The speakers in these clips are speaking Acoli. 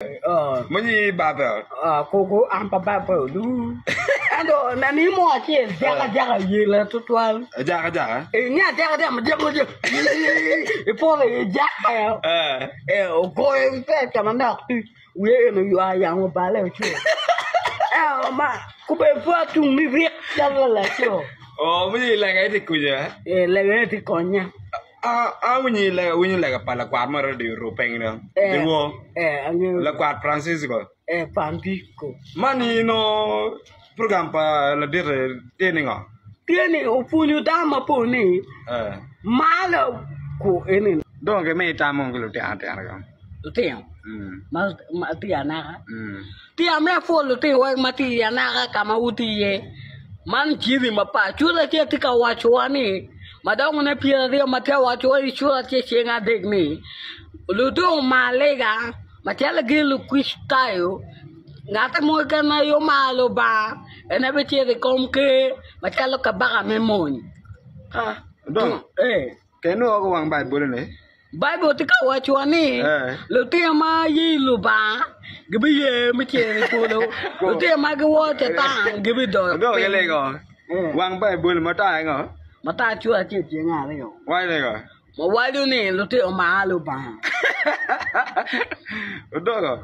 Munyi babe. Koko an pa babe olu. Ento nani mo acel jaka jaka yela tutwal. Jaka jaka. E nya jaka jaka ma jaka jaka. Ipoto i jaka ya. E ogoyo pe ka manok ti wiye eno ywa yamo obale ocwe. E ma kube pwa tung ni rik calo laco. Oh munyi lega iti kuja. E lega iti konya. Awinyo lega, awinyo lega pa lakwat mo radio rupeng do. Giwo. Eh, angeyo. Lakwat Francisco. Eh, Francisco. Man ino program pa ladit tye ni ngo? Tye ni opwonyo dano mapol ni Eh. malo ku eni. Dong ki mi tam ki lutino atino go. Lutino Mm. ma ma tye anaka. Mm. Tye ame apwol lutino weng ma tye i anaka ka ma wutye iye. Man jami mapat. Cura acel tye ka wacowa ni, ma dongone 20 ma tye ka wacowa i cura acel ceng adek ni, Ludongo ma lega macalo gin Lukricitayo, ngat mo keken ma aye omaro Lubanga, en aye bicito i kom ker macalo kabaka me mony. Dong, kene woko wang Baibul-ni. Baibul tye ka wacciwa ni lutino ma ye i Lubanga gibiye me cito i polo, lutino ma giworo Catan gibidok piny. Wang Baibul matar ngo? Matar cura acel ceng aryo. Waco ni ngo? Ma waco ni lutino mar Lubanga. Odogo?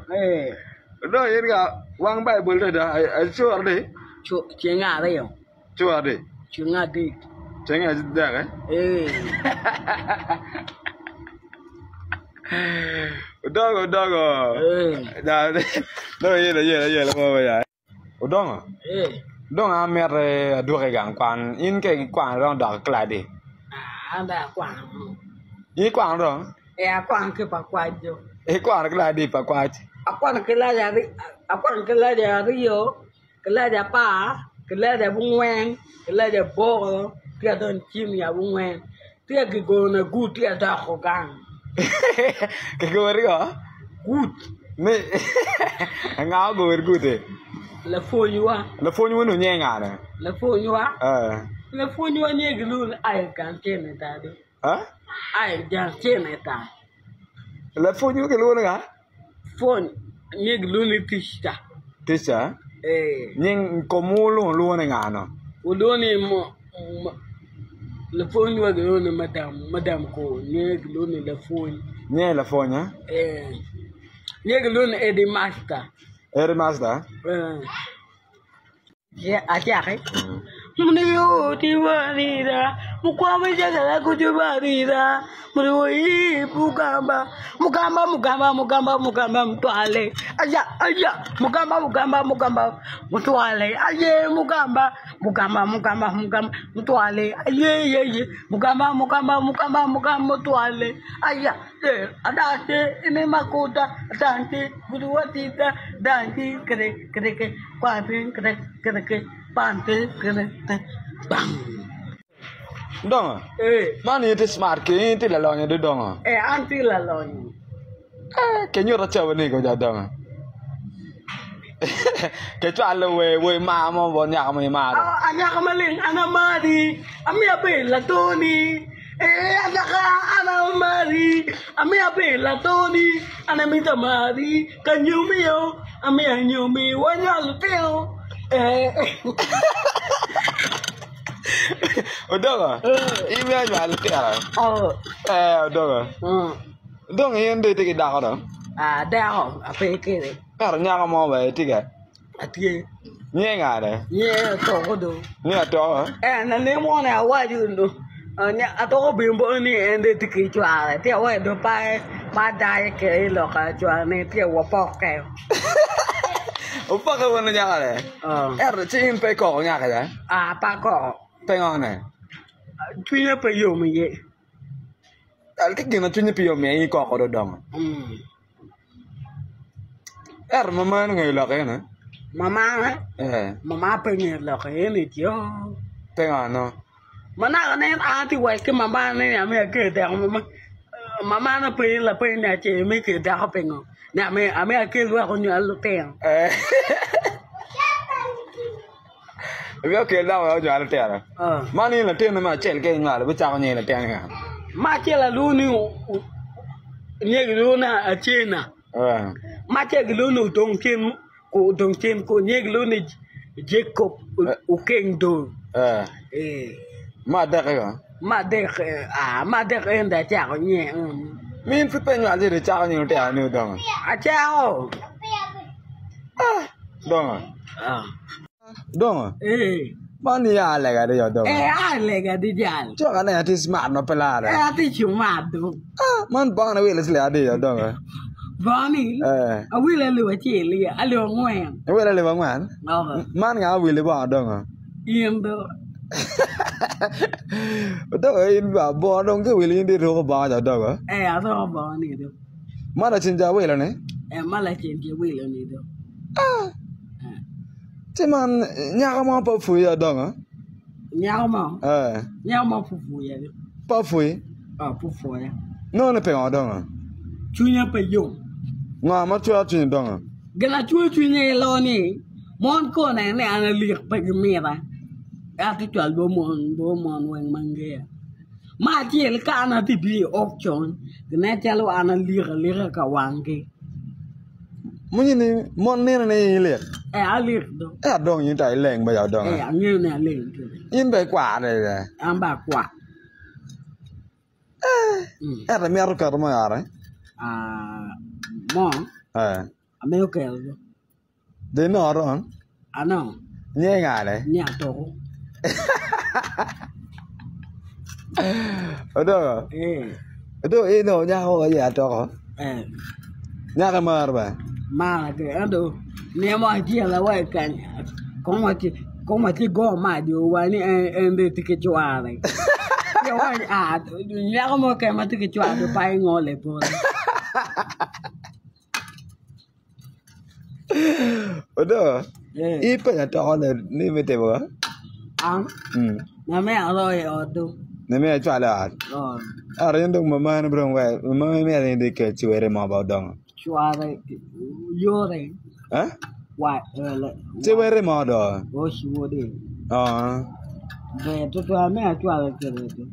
Odogo in ka wang Baibul to cura di? Ceng aryo. Cura di? Ceng adek. Ceng adek eh? Ee. Odongo odongo. Ee. Dong yelo yelo yelo mo ba ya. Odongo. Ee. Dong an amito adwoki i gang kwan. In ka ikwano dong dok i kilac di? An dong akwano. In ikwano dong? Ee akwano ki pa kwac do. Ikwano kilac di pa kwac? Akwano kilac aryo, akwano kilac aryo. Kilaci apar, kilaci abongwen, kilaci aboro, tye adonyo i cim i abongwen, tye kigona gut tye adoko gang. Kigori ngo? Gut. Nga ogori gut-ti? Lapwonywa. Lapwonywu onongo nyinge nga ni? Lapwonywa? Ee. Lapwonywa nyinge gilwongo ni Ayo gang Ceneta do. Ayo gang Ceneta. Lapwonywu gilwongo ni nga? Pwony nying gilwongo ni Ticca. Ticca? Ee. Nying komwu lung wulwongo ni nga no? Wulwongo ni lapwony wa gilwongo ni madam, madam ko nyinge gilwongo ni lapwony. Nyinge lapwony eh? Ee. Nyinge gilwongo ni Eddie Master. Eddie Master? Ee. Acaki. Muriyotibarira mukwamijagala kutubarira muriwoyi mugamba mugamba mugamba mugamba mugamba mutwale aya aya mugamba mugamba mugamba mutwale aye mugamba mugamba mugamba mugamba mutwale aye ye ye mugamba mugamba mugamba mugamba mutwale aya ye adante ine makuta adante buruwatita adante kere kere kere Dongo, man in itye smart ki in itye lalonyo do dongo. Ee an tye lalonyo. Eh, kinyuto cawa ni koja dongo. Kicwalo wer wer mar mo bot nyako mo imaro. Anyaka maleng an amari, amiyo abedo latoni. Ee anyaka an amari, amiyo abedo latoni. An amito amari, ka nyomiyo, amiyo anyomi wanywalo lutino. Ee. Odongo, imiyo anywalo lutino? Ee odongo. Dong in dong itye ki dako dong? Dako ape kwede. Ento nyako mo bene itye kwede? Atye. Nyinge nga ni? Nyinge Atoko do. Nyinge Atoko? Ee lanen mo ni awaco do Atoko obino bote ni en dong etye ki cware ci awaco do pe adaye kwede i lok cware ni ci wapokke. Wupokke wunu nyako ni? Ento ci in pe ikoko nyako ca? Pe akoko. Pingo ni? Cwinya pe yom iye. Ki gin ma cwinyi pe yom iye in ikoko dong odongo. Ento mamani ongeyo lok eni? Mamana? Mama pe ngeyo lok eni jo. Pingo no? Ma naka nen an atye waco ki mamana ni amiyo akel dako mamana openyo lapeny ni acel imiyo ikel dako pingo? Ni amiyo akel wek onywal lutino. Imiyo okel dako wek onywal lutino. Man in latinni me acel ka inywalo ibicako nyingi latin nga? Me acel alwongo ni nyinge gilwongo ni Acena. Ma ce gilwongo ni odong cen ku odong cen ku nye gilwongo ni Jacob Okeng Dol. Eh. Eh. Ma adek-ki ko? Ma adek ah ma adek en dong acako nye. Min pud pe inywal ci dong icako nying lutino ni odongo? Acako. Ah, dongo. Ah. Dongo. Eh. Man ni a lega di odongo. Eh, a lega di jal. Cok aneno atye smart ma pe lare. Eh, atye smart do. Ah, man bongone wilo ci lega di odongo. Bongoni? Eh. Awilo alip acel iya, alip angwen. Iwilo alip angwen? Okay. Man nga awili bongo odongo? In do. Odongo in ba bongo dong ki wilo in di ruko bongo ca odongo. Eh, aruko bongo ni do. Man lacen ca awilo ni? Eh, man lacen ca awilo ni do. Ah. Ci man nyako mo pe opwoyi adongo? Nyako mo? Eh. Nyako mo pe opwoya. Pe opwoyi? Ah, pe opwoya. Nongo ni pingo odongo? Cwinya pe yom. Ngo ma cwero cwinyi odongo? Gin ma cwero cwinya aye lo ni mon ka oneno ni an alik pe gimita ento cwal bot mon bot mon weng ma ngeya. Me acel ka an atye bino i okcon ginen calo an alik alika ka wanggi. Munyi ni mon nino ni in ilik. Eh alik do. Eh adong in ta ileng ba ya odong. Eh angeyo ni aleng kede. In be ikwar de. An be akwar. Eh. Ento imito keto mo i ot eh? Ah mo. Eh. Amito keto do. Dong inongo ron? Anongo. Nyinge ngane? Nyinge Atoko. Odongo? Eh. Odongo in inongo nyako aye Atoko? Eh. Nyako imaro bene? Maro kede ento nino mo acel awaco kany kong watye go mac wa ni en dong tye ki cware. Ci awaco aa nyako mo keken ma tye ki cware dong pe ingole bote. Odo, ipenyo atoko ni me timo ngo? An? Na me aroyo i ot do. Na me acwalo i ot? Ento in dong mamani dong wek mamani myero in dong ikel cweri mo ba odongo. Cware yore. Eh? Wa Cweri mo do. O cwode. Oo. Ber tutwal me acwalo kede do.